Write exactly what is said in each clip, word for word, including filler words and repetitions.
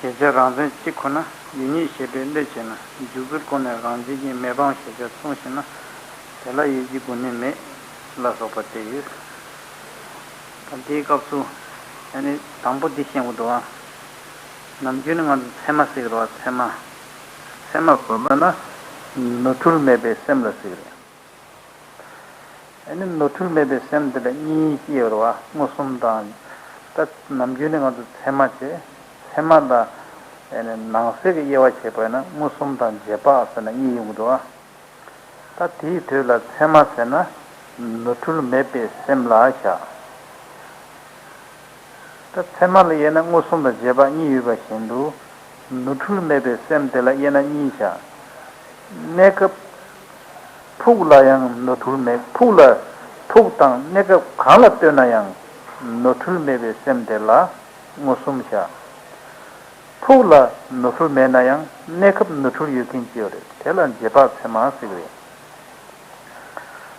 གཞལ་བྱ་རང་མཚན་གཅིག་ཁོ་ན་ཡུལ་ཉིད་ཤེས་པས་གནོད་བྱེད་ན། འཇུག་ཚུལ་ཁོ་ནས་རང་བཞིན་གྱིས་མེད་སྤངས་གཞལ་བྱ་མཚུངས་ཤེ་ན། དེ་ལ་ཡུལ་གྱི་གོ་གནས་མེད་ལ་སོགས་པ་སྟེ་ཡོད། ད་འདིའི་སྐབས་སུ་ཨ་ནི་དང་པོ་འདི་ཤེས་དགོས་འདུག་ཨ། ནམ་རྒྱུན་ནི་ང་ཚོ་ཚད་མ་ཟེར་གི་རེད་བ། ཚད་མ། ཚད་མ་ཟེར་ན་ནོར་འཁྲུལ་མེད་པའི་སེམས་ལ་ཟེར་གི་རེད། ཨ་ནི་ནོར་འཁྲུལ་མེད་པའི་སེམས་དེ་ལ་གཉིས་ཡོད་རེད་བ། མངོན་སུམ་དང་། ད་ནམ་རྒྱུན་ནི་ང་ཚོ་ཚད་མ་བྱས། ཚད་མ་དང་ཨ་ནི་ནང་གསེས་ཀྱི་དབྱེ་བ་བྱས་པ་ཡིན་ན་མངོན་སུམ་དང་རྗེས་དཔག་ཟེར་ན་གཉིས་ཡོང་གི་འདུག་བ། ད་དེའི་དོད་ལ་ཚད་མ་ཟེར་ན་ནོར་འཁྲུལ་མེད་པའི་སེམས་ལ་བཞག། ད་ཚད་མ་ལ་དབྱེ་ན་མངོན་སུམ་དང་རྗེས་དཔག་གཉིས་ཡོད་པ་བཞིན་དུ། ནོར་འཁྲུལ་མེད་པའི་སེམས་དེ་ལ་དབྱེ་ན་གཉིས་བཞག། གནས་སྐབས་ཕུགས་ལ་ཡང་ནོར་འཁྲུལ་མེད། ཕུགས་ལ། ཕུགས་དང་གནས་སྐབས་གང་ལ་ལྟོས་ན་ཡང་ནོར་འཁྲུལ་མེད་པའི་སེམས་དེ་ལ་མངོན་སུམ་བཞག། ཕུགས་ལ་ནོར་འཁྲུལ་མེད་ན་ཡང་གནས་སྐབས་ནོར་འཁྲུལ་ཡོད་མཁན་ཅིག་ཡོད་རེད། དེ་ལ་རྗེས་དཔག་ཚད་མ་ཟེར་གི་རེད།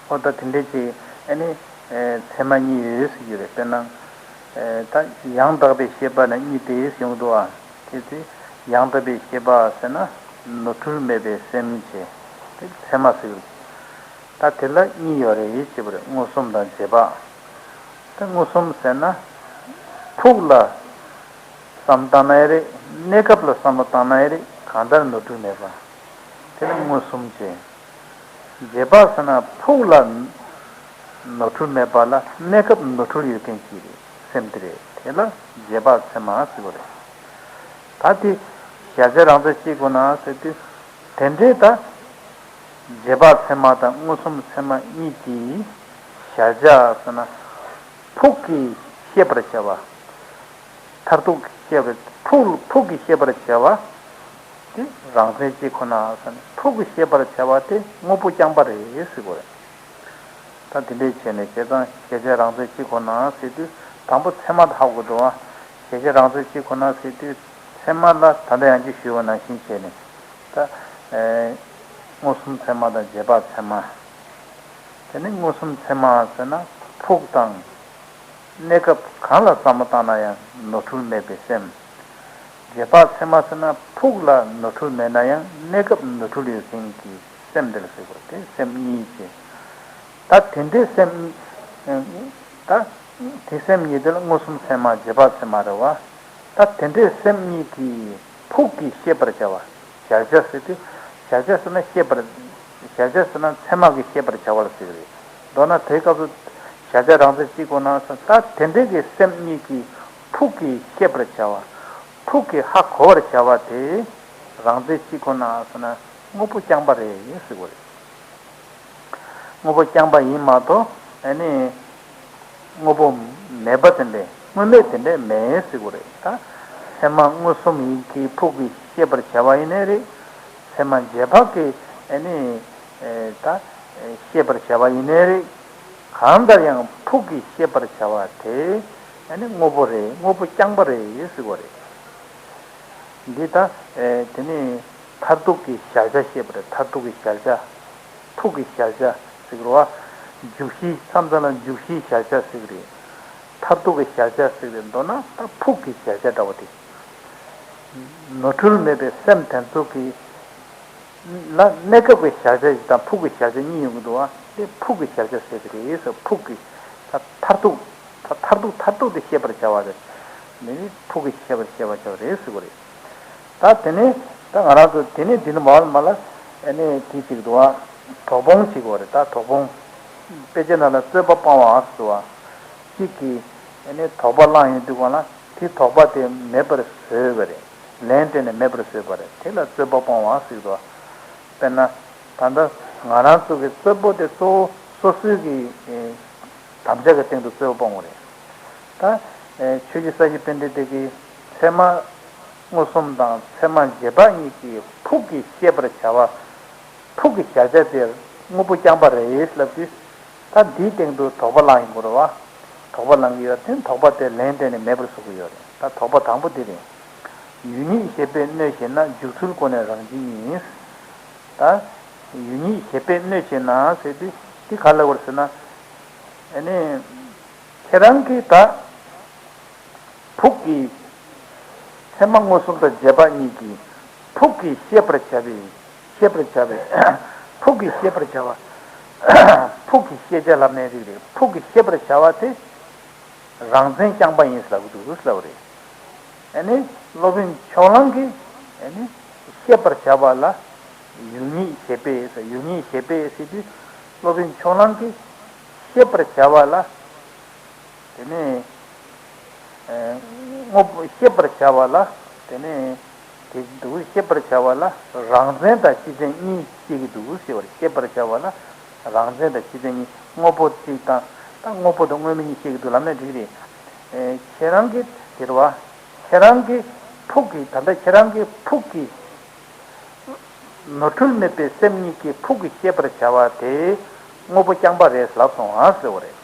ཨོ་ད་དེ་འདྲས་ཅིག་ཨ་ནི་ཨེ་ཚད་མ་གཉིས་ཡོད་ཟེར་གི་རེད། དཔེར་ན་ཨེ་ད་ཡང་དག་པའི་ཤེས་པ་ནི་གཉིས་ཏེ་ཡོང་འདུག་ཨ། དེ་ཚེ་ཡང་དག་པའི་ཤེས་པ་ཟེར་ན་ནོར་འཁྲུལ་མེད་པའི་སེམས་བྱས། དེ་ཚད་མ་ཟེར་གི་རེད། ད་དེ་ལ་གཉིས་ཡོད་རེད་ཅེས་པ་རེད། མངོན་སུམ་དང་རྗེས་དཔག། ད་མངོན་སུམ་ཟེར་ན་ཕུགས་ལ་བསམ་བཏང་ན་ཡང་རེད། གནས་སྐབས་ལ་བསམ་བློ་བཏང་ན་ཡང་རེད། གང་ལྟར་ནོར་འཁྲུལ་མེད་པ། དེ་ལ་མངོན་སུམ་བྱས། རྗེས་དཔག་ཟེར་ན་ཕུགས་ལ་ནོར་འཁྲུལ་མེད་པ་ལ་གནས་སྐབས་ནོར་འཁྲུལ་ཡོད་མཁན་གྱི་སེམས་དེ་རེད། དེ་ལ་རྗེས་དཔག་ཚད་མ་ཟེར་བ་རེད། ད་དེ་གཞལ་བྱ་རང་མཚན་གཅིག་ཁོ་ན་ཟེར་དུས། དེ་འདྲའི་ད་རྗེས་དཔག་ཚད་མ་དང་མངོན་སུམ་ཚད་མ་གཉིས་ཀྱིས་གཞལ་བྱ་ཟེར་ན་ཕུགས་ཀྱིས་ཤེས་པར་བྱ་བ། མཐར་ཐུག་ཤེས་པར། ཕུགས་ཕུགས་ཀྱིས་ཤེས་པར་བྱ་བ་དེ་རང་མཚན་གཅིག་ཁོ་ན་ཟེར་ན། ཕུགས་ཀྱིས་ཤེས་པར་བྱ་བ་དེ་དངོས་པོ་རྐྱང་པ་རེད་ཟེར་དགོས་རེད། ད་དེ་འདྲའི་བྱས་ནས་བྱས་ཙང་གཞལ་བྱ་རང་མཚན་གཅིག་ཁོ་ན་ཟེར་དུས་དང་པོ་ཚད་མ་དེ་ཧ་གོ་འདུག་ཨ། གཞལ་བྱ་རང་མཚན་གཅིག་ཁོ་ན་ཟེར་དུས་ཚད་མ་ལ་ད་ལྟ་ཡང་གཅིག་ཞུས་པ་ནང་བཞིན་བྱས་ནས་ད་ཨེ་མངོན་སུམ་ཚད་མ་དང་རྗེས་དཔག་ཚད་མ། དེ་ནི་མངོན་སུམ་ཚད་མ་ཟེར་ན་ཕུགས་དང་། གནས་སྐབས་གང་ལ་བསམ་བློ་བཏང་ན་ཡང་ནོར་འཁྲུལ་མེད་པའི་སེམས། རྗེས་དཔག་ཚད་མ་ཟེར་ན་ཕུགས་ལ་ནོར་འཁྲུལ་མེད་ན་ཡང་གནས་སྐབས་ནོར་འཁྲུལ་ཡོད་མཁན་གྱི་སེམས་དེ་ལ་ཟེར་དགོས་ཏེ། སེམས་གཉིས་ཀྱི། ད་དེ་འདྲའི་སེམས་གཉིས། ད་དེ་སེམས་གཉིས་དེ་ལ་མངོན་སུམ་ཚད་མ་རྗེས་དཔག་ཚད་མ་རེད་བ། ད་དེ་འདྲའི་སེམས་གཉིས་ཀྱི་ཕུགས་ཀྱིས་ཤེས་པར་བྱ་བ། གཞལ་བྱ་ཟེར་དུས། གཞལ་བྱ་ཟེར་ན་ཤེས་པར། གཞལ་བྱ་ཟེར་ན་ཚད་མ་གིས་ཤེས་པར་བྱ་བ་ལ་ཟེར་གི་རེད། མདོར་ན་དེའི་སྐབས་སུ་གཞལ་བྱ་རང་མཚན་གཅིག་ཁོ་ན་ཟེར། ད་དེ་འདྲའི་གི་སེམས་གཉིས་ཀྱི་ཕུགས་ཀྱིས་ཤེས་པར་བྱ་བ། ཕུགས་ཀྱིས་ཧ་གོ་བར་བྱ་བ་དེ་རང་མཚན་གཅིག་ཁོ་ན་ཟེར་ན་དངོས་པོ་རྐྱང་པ་རེད་ཟེར་གི་རེད། དངོས་པོ་རྐྱང་པ་ཡིན་མ་གཏོགས་ཨ་ནི་དངོས་པོ་མེད་པ་དེ་འདྲས། དངོས་མེད་དེ་འདྲས་མེད་ཟེར་གི་རེད། ད་ཚད་མ་མངོན་སུམ་ཡིན་གྱི་ཕུགས་ཀྱིས་ཤེས་པར་བྱ་བ་ཡིན་ནའི་རེད། ཚད་མ་རྗེས་དཔག་གིས་ཨ་ནི་ད་ཤེས་པར་བྱ་བ་ཡིན་ནའི་རེད། གང་ལྟར་ཡང་ཕུགས་ཀྱིས་ཤེས་པར་བྱ་བ་དེ་ཨ་ནི་དངོས་པོ་རེད། དངོས་པོ་རྐྱང་པ་རེད་ཟེར་གི་རེད། འདི་ལྟ། ཨེ་དེ་ནི་མཐར་ཐུག་གི་གཞལ་བྱ་བཤད་པ་རེད། མཐར་ཐུག་གི་གཞལ་བྱ། ཕུགས་ཀྱི་གཞལ་བྱ་ཟེར་གི་རེད་བ། འཇུག་གཞིའི་མཚམས་མཚམས་ལ་འཇུག་གཞིའི་གཞལ་བྱ་ཟེར་གི་རེད། མཐར་ཐུག་གི་གཞལ་བྱ་ཟེར་གི་རེད། མདོར་ན་ད་ཕུགས་ཀྱི་གཞལ་བྱ་འདྲ་བོ་དེ། ནོར་འཁྲུལ་མེད་པའི་སེམས་དེ་ཚོ་གི་ལ་གནས་སྐབས་ཀྱི་གཞལ་བྱ་ཞིག་དང་ཕུགས་ཀྱི་གཞལ་བྱ་གཉིས་ཡོང་གི་འདུག་བ། དེ་ཕུགས་ཀྱི་གཞལ་བྱ་ཟེར་གི་རེད་ཟེར། ཕུགས་ཀྱི་ད་མཐར་ཐུག་ད་མཐར་ཐུག་མཐར་ཐུག་དེ་ཤེས་པར་བྱ་བ་རེད། འདི་ནི་ཕུགས་ཀྱི་ཤེས་པར་བྱ་བ་ཞིག་རེད་ཟེར་གི་རེད། ད་དེ་ནས་ད་ང་རང་ཚོ་དེ་ནས་འདི་ནི་མ་ལ་མ་ལ་ཨ་ནི་དེ་ཅིག་འདུག་བ། དོགས་སྤོང་བྱེད་དགོས་རེད། ད་དོགས་སྤོང་། དཔེ་ཆ་ནང་ལ་རྩོད་པ་སྤང་བ་ཟེར་བ། གཅིག་གིས་ཨ་ནི་དོགས་པ་བསླངས་ཡོང་དུས་སྒང་ལ་དེ་དོགས་པ་དེ་མེད་པར་བཟོས་པ་རེད། ལན་སྤྲད་ནས་མེད་པར་བཟོས་པ་རེད། དེ་ལ་རྩོད་པ་སྤོང་བ་ཟེར་གི་འདུག་བ། དཔེར་ན། ད་ལྟ་ང་རང་ཚོ་གི་རྩོད་པོ་དེ་གཙོ་བོ་སོ་སོའི་གི་ཨེ་དམ་བཅའ་གི་སྟེང་དུ་རྩོད་པ་སྤོང་བ་རེད། ད་ཨེ་ཆོས་རྗེ་ས་སྐྱ་པཎྜི་ཏ་གིས་ཚད་མ་མངོན་སུམ་དང་ཚད་མ་རྗེས་དཔག་གཉིས་ཀྱི་ཕུགས་ཀྱིས་ཤེས་པར་བྱ་བ། ཕུགས་ཀྱི་གཞལ་བྱ་དེ་དངོས་པོ་རྐྱང་པ་རེད་ལབ་དུས། ད་འདིའི་སྟེང་དུ་དོགས་པ་བསླངས་ཡོང་གི་རེད་བ། དོགས་པ་བསླངས་ཀྱི་ཡོད་དེ། དོགས་པ་དེ་ལན་སྤྲད་ནས་མེད་པར་བཟོ་གི་ཡོད་རེད། ད་དོགས་པ་དང་པོ་འདི་རེད། ཡུལ་ཉིད་ཤེས་པས་གནོད་བྱེད་ན། འཇུག་ཚུལ་ཁོ་ནས་རང་བཞིན་ཉིད། ད་ཡུལ་ཉིད་ཤེས་པས་གནོད་བྱེད་ན་ཟེར་དུས་འདི་ག་ལ་བར་ཟེར་ན། ཨ་ནི་ཁྱེད་རང་གིས་ད་ཕུགས་ཀྱི་ ཚད་མ་མངོན་སུམ་དང་རྗེས་དཔག་གཉིས་ཀྱིས་ཕུགས་ཀྱི་ཤེས་པར་བྱ་བའི། ཤེས་པར་བྱ་བའི། ཕུགས་ཀྱི་ཤེས་པར་བྱ་བ། ཕུགས་ཀྱི་ཤེས་བྱ་ལབ་ནའི་རིགས་རེད། ཕུགས་ཀྱི་ཤེས་པར་བྱ་བ་དེ་རང་མཚན་རྐྱང་པ་ཡིན་ལབ་ཀྱི་འདུག་ལབ་རེད། ཨ་ནི་སློབ་དཔོན་ཕྱོགས་གླང་གིས་ཨ་ནི་ཤེས་པར་བྱ་བ་ལ་ཡུལ་ཉིད་ཞེས་པས་ཟེར། ཡུལ་ཉིད་ཞེས་པས་ཟེར་དུས་སློབ་དཔོན་ཕྱོགས་གླང་གིས་ཤེས་པར་བྱ་བ་ལ། དེ་ནས་ཨ་དངོས་པོ་ཤེས་པར་བྱ་བ་ལ། དེ་ནས་དེ་འདུག་ཤེས་པར་བྱ་བ་ལ་རང་མཚན་དང་སྤྱི་མཚན་གཉིས་བཤད་ཀྱི་འདུག་ཟེར་བ་རེད། ཤེས་པར་བྱ་བ་ལ་རང་མཚན་དང་སྤྱི་མཚན་གཉིས། དངོས་པོ་གཅིག་དང་། ད་དངོས་པོ་དང་དངོས་མེད་གཉིས་བཤད་ཀྱི་འདུག་ལབ་ན་འགྲིག་རེད། ཨེ་ཁྱེད་རང་གིས་དེ་རེད་བ། ཁྱེད་རང་གི་ཕུགས་ཀྱི། ད་ལྟ་ཁྱེད་རང་གི་ཕུགས་ཀྱི་ནོར་འཁྲུལ་མེད་པའི་སེམས་ཉིད་ཀྱི་ཕུགས་ཀྱི་ཤེས་པར་བྱ་བ་དེ་དངོས་པོ་རྐྱང་པ་རེད་ལབ་སོང་ཨ་ཟེར་བ་རེད།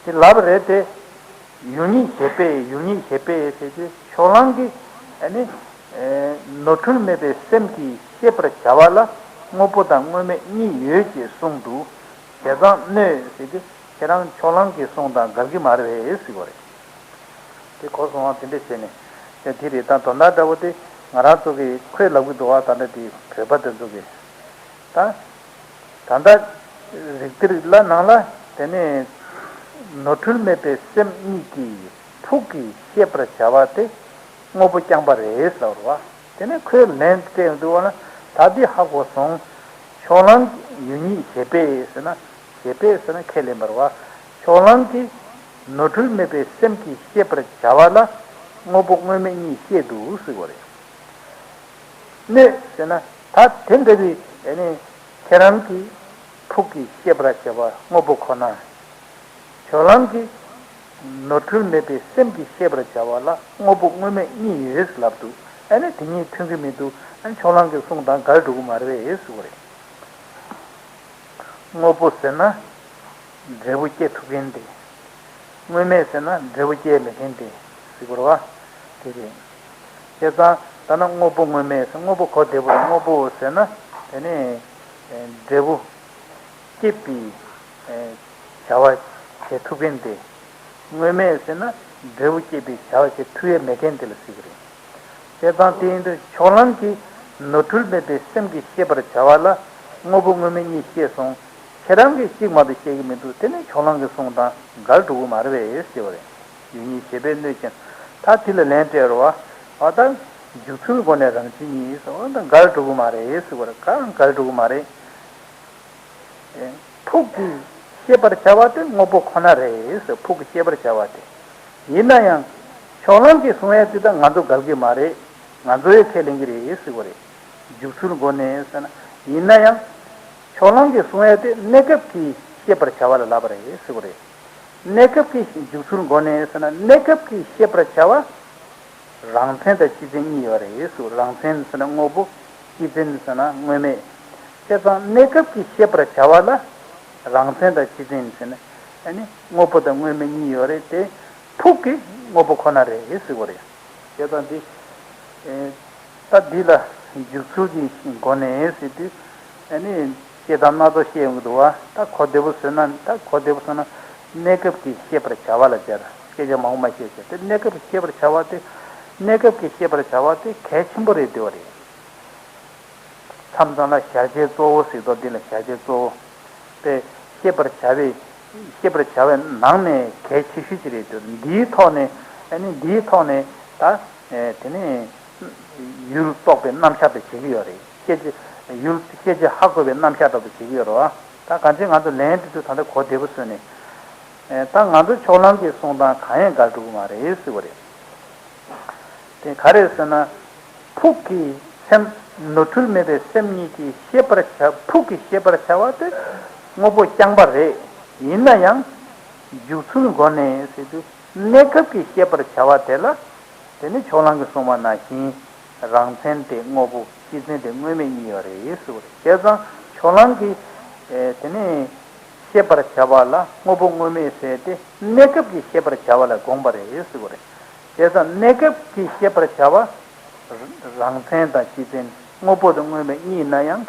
དེ་ལབ་རེད་དེ། ཡུལ་ཉིད་ཞེས་པས། ཡུལ་ཉིད་ཞེས་པས་ཟེར་དུས་ཕྱོགས་གླང་གིས་ཨ་ནི་ཨེ་ནོར་འཁྲུལ་མེད་པའི་སེམས་ཀྱིས་ཤེས་པར་བྱ་བ་ལ་དངོས་པོ་དང་དངོས་མེད་གཉིས་ཡོད་ཅེས་གསུངས་འདུག་བྱས་ཙང་གནོད་ཟེར་དུས་ཁྱེད་རང་ཕྱོགས་གླང་གི་གསུང་དང་འགལ་གྱི་མ་རེད་ཟེར་བ་རེད། དེ་གོ་སོང་བ་དེ་འདྲ་བྱས་ནས། ཡང་དེ་རེད། ད་དོན་དག་འདྲ་བོ་དེ་ང་རང་ཚོ་གི་ཁོས་ལབ་གི་འདུག་བ། ད་ལྟ་དེ་བོད་པ་དེ་ཚོ་གི། ད་ད་ལྟ་རིགས་གཏེར་ལ་ནང་ལ་དེ་ནས་ནོར་འཁྲུལ་མེད་པའི་སེམས་ཉིད་ཀྱི་ཕུགས་ཀྱི་ཤེས་པར་བྱ་བ་དེ་དངོས་པོ་རྐྱང་པ་རེད་ཟེར་བ་རེད་བ། དེ་ནས་ཁོས་ལན་སྤྲད་འདུག་བ་ན། ད་འདི་ཧ་གོ་སོང་། ཕྱོགས་གླང་ཡུལ་ཉིད་ཞེས་པས་ཟེར་ན། ཞེས་པས་ཟེར་ན་ཁས་ལེན་པར་བ། ཕྱོགས་གླང་གིས་ནོར་འཁྲུལ་མེད་པའི་སེམས་ཀྱིས་ཤེས་པར་བྱ་བ་ལ་དངོས་པོ་དངོས་མེད་གཉིས་བཤད་འདུག་ཟེར་བ་རེད། གནོད་ཟེར་ན་ད་དེ་འདྲ་བའི་ཨ་ནི་ཁྱེད་རང་གི་ཕུགས་ཀྱིས་ཤེས་པར་བྱ་བ་དངོས་པོ་ཁོ་ན། ཕྱོགས་གླང་གིས་ནོར་འཁྲུལ་མེད་པའི་སེམས་ཀྱིས་ཤེས་པར་བྱ་བ་ལ་དངོས་པོ་དངོས་མེད་གཉིས་ཡོད་ལབ་འདུག་ཨ་ནི་དེ་གཉིས་མཐུན་གྱི་མི་འདུག་ཨ་ནི་ཕྱོགས་གླང་གི་གསུང་དང་འགལ་འགྲོ་གི་མ་རེད་ཟེར་བ་རེད། དངོས་པོ་ཟེར་ན་འབྲས་བུ་སྐྱེ་ཐུབ་མཁན་དེ། དངོས་མེད་ཟེར་ན་འབྲས་བུ་སྐྱེ་མེད་མཁན་དེ་ཟེར་དགོས་རེད་བ། དེ་རེད། བྱས་ཙང་ད་ནི་དངོས་པོ་དངོས་མེད་ཟེར། དངོས་པོ་གོ་བདེ་པོ་རེད། དངོས་པོ་ཟེར་ན་དེ་ནི་འབྲས་བུ་སྐྱེད་པའི་བྱ་བ་བྱེད་ཐུབ་མཁན་དེ། དངོས་མེད་ཟེར་ན་འབྲས་བུ་སྐྱེད་པའི་བྱ་བ་བྱེད་ཐུབ་ཡས་མེད་མཁན་དེ་ལ་ཟེར་གྱི་རེད། བྱས་ཙང་དེ་ཡིན་དུས་ཕྱོགས་གླང་གིས་ནོར་འཁྲུལ་མེད་པའི་སེམས་ཀྱིས་ཤེས་པར་བྱ་བ་ལ་དངོས་པོ་དངོས་མེད་གཉིས་བཤད་སོང་། ཁྱེད་རང་གིས་གཅིག་མ་གཏོགས་བཤད་ཀྱི་མི་འདུག་དེ་ནི་ཕྱོགས་གླང་གི་གསུང་དང་འགལ་འགྲོ་གི་མ་རེད་པས་ཟེར་བ་རེད། ཡུལ་ཉིད་ཞེས་པས་གནོད་ཅིང་། ད་དེ་ལ་ལན་སྤྲད་རོགས། འོ་ད་འཇུག་ཚུལ་སྒོ་ནས་རང་བཞིན་ཉིད་ཟེར། འོ་ད་འགལ་འགྲོ་གི་མ་རེད་ཟེར་བ་རེད། གང་འགལ་འགྲོ་གི་མ་རེད། ཕུགས་ཀྱིས་ཤེས་པར་བྱ་བ་དེ་དངོས་པོ་ཁོ་ན་རེད་ཟེར། ཕུགས་ཀྱིས་ཤེས་པར་བྱ་བ་དེ། ཡིན་ན་ཡང་ཕྱོགས་གླང་གིས་གསུང་ཡ་དེ་དང་ང་ཚོ་འགལ་གྱི་མ་རེད། ང་ཚོ་ཡང་ཁས་ལེན་གྱི་རེད་ཟེར་བ་རེད། འཇུག་ཚུལ་སྒོ་ནས་ཟེར་ན། ཡིན་ན་ཡང་ཕྱོགས་གླང་གིས་གསུང་ཡ་དེ་གནས་སྐབས་ཀྱིས་ཤེས་པར་བྱ་བ་ལ་ལབ་པ་རེད་ཟེར་བ་རེད། གནས་སྐབས་ཀྱི་འཇུག་ཚུལ་སྒོ་ནས་ཟེར་ན། གནས་སྐབས་ཀྱིས་ཤེས་པར་བྱ་བ་རང་མཚན་དང་སྤྱི་མཚན་གཉིས་ཡོད་རེད་ཟེར། རང་མཚན་ཟེར་ན་དངོས་པོ། སྤྱི་མཚན་ཟེར་ན་དངོས་མེད། བྱས་ཙང་གནས་སྐབས་ཀྱིས་ཤེས་པར་བྱ་བ་ལ་རང་མཚན་དང་སྤྱི་མཚན་ཟེར་ན། ཨ་ནི་དངོས་པོ་དང་དངོས་མེད་གཉིས་ཡོད་རེད་དེ། ཕུགས་ཀྱི་དངོས་པོ་ཁོ་ན་རེད་ཟེར་བ་རེད། བྱས་ཙང་འདི། ཨེ། ད་འདི་ལ་འཇུག་ཚུལ་གྱི་སྒོ་ནས་ཟེར་དུས། ཨ་ནི་དཔྱེ་གཏམ་སྣ་ཚོགས་བཤད་ཡོང་གི་འདུག་བ། ད་གོ་བདེ་པོ་བཟོས་ན། ད་གོ་བདེ་པོ་བཟོས་ན་གནས་སྐབས་ཀྱིས་ཤེས་པར་བྱ་བ་ལ་སྦྱར། སྐད་ཆ་མང་པོ་མ་བཤད་བྱས་ཏེ། གནས་སྐབས་ཀྱིས་ཤེས་པར་བྱ་བ་དེ། གནས་སྐབས་ཀྱིས་ཤེས་པར་བྱ་བ་དེ་གལ་ཆེན་པོ་རེད་འདོད་པ་རེད། མཚམས་མཚམས་ལ་གཞལ་བྱའི་གཙོ་བོ་ཟེར་དོ། འདི་ལ་གཞལ་བྱའི་གཙོ་བོ་དེ་ཤེས་པར་བྱ་བའི། ཤེས་པར་བྱ་བའི་ནང་ནས་གལ་ཆེ་ཤོས་ཅིག་རེད་འདོད། འདིའི་ཐོག་ནས། ཨ་ནི་འདིའི་ཐོག་ནས་ད། ཨེ། དེ་ནས་ཡུལ་རྟོགས་པའི་རྣམ་གཞག་དེ་བྱེད་ཀྱི་ཡོད་རེད། ཤེས་བྱ། ཡུལ་ཤེས་བྱ་ཧ་གོ་བའི་རྣམ་གཞག་ལྟ་བུ་བྱེད་ཀྱི་ཡོད་རེད་བ། ད་གང་ཅི་ང་ཚོ་ལན་དེ་ཚོ་ད་ལྟ་གོ་བདེ་པོ་བཟོས་ནས། ཨེ། ད་ང་ཚོ་ཕྱོགས་གླང་གི་གསུང་དང་གང་ཡང་འགལ་འགྲོ་གི་མ་རེད་ཟེར་བ་རེད། དེ་ག་རེ་ཟེར་ན། ཕུགས་ཀྱི་སེམས། ནོར་འཁྲུལ་མེད་པའི་སེམས་ཉིད་ཀྱིས་ཤེས་པར་བྱ། ཕུགས་ཀྱིས་ཤེས་པར་བྱ་བ་དེ་དངོས་པོ་རྐྱང་པ་རེད། ཡིན་ན་ཡང་འཇུག་ཚུལ་སྒོ་ནས་ཟེར་དུས། གནས་སྐབས་ཀྱིས་ཤེས་པར་བྱ་བ་དེ་ལ། དེ་ནི་ཕྱོགས་གླང་གིས་གསུངས་པ་ནང་བཞིན། རང་མཚན་དེ་དངོས་པོ། སྤྱི་མཚན་དེ་དངོས་མེད་གཉིས་ཡོད་རེད་ཟེར་བ་རེད། བྱས་ཙང་ཕྱོགས་གླང་གིས། ཨེ། དེ་ནི་ཤེས་པར་བྱ་བ་ལ་དངོས་པོ་དངོས་མེད་ཟེར་ཏེ། གནས་སྐབས་ཀྱིས་ཤེས་པར་བྱ་བ་ལ་དགོངས་པ་རེད་ཟེར་བ་རེད། བྱས་ཙང་གནས་སྐབས་ཀྱིས་ཤེས་པར་བྱ་བ། རང་མཚན་དང་སྤྱི་མཚན། དངོས་པོ་དང་དངོས་མེད་གཉིས་ཡིན་ན་ཡང་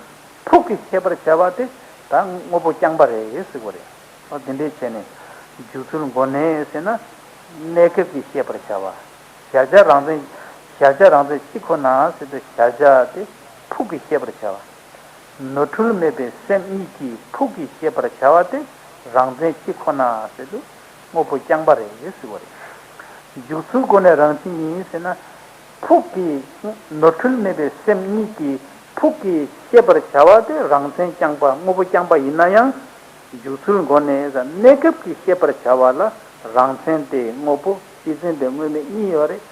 ཕུགས་ཀྱིས་ཤེས་པར་བྱ་བ་དེ་ད་དངོས་པོ་རྐྱང་པ་རེད་ཟེར་བ་རེད། འོ་དེ་འདྲས་བྱས་ནས་འཇུག་ཚུལ་སྒོ་ནས་ཟེར་ན། གནས་སྐབས་ཀྱིས་ཤེས་པར་བྱ་བ། གཞལ་བྱ་རང་མཚན། གཞལ་བྱ་རང་མཚན་གཅིག་ཁོ་ན་ཟེར་དུས་གཞལ་བྱ་དེ་ཕུགས་ཀྱིས་ཤེས་པར་བྱ་བ། ནོར་འཁྲུལ་མེད་པའི་སེམས་གཉིས་ཀྱིས་ཕུགས་ཀྱིས་ཤེས་པར་བྱ་བ་དེ་རང་མཚན་གཅིག་ཁོ་ན་ཟེར་དུས་དངོས་པོ་རྐྱང་པ་རེད་ཟེར་བ་རེད། འཇུག་ཚུལ་སྒོ་ནས་རང་མཚན་ཉིད་ཟེར་ན། ཕུགས་ཀྱིས་ནོར་འཁྲུལ་མེད་པའི་སེམས་གཉིས་ཀྱིས་ཕུགས་ཀྱིས་ཤེས་པར་བྱ་བ་དེ་རང་མཚན་རྐྱང་པ་དངོས་པོ་རྐྱང་པ་ཡིན་ན་ཡང་། འཇུག་ཚུལ་སྒོ་ནས་གནས་སྐབས་ཀྱིས་ཤེས་པར་བྱ་བ་ལ་རང་མཚན་དེ་དངོས་པོ་སྤྱི་མཚན་དེ་དངོས་མེད་གཉིས་ཡོད་རེད།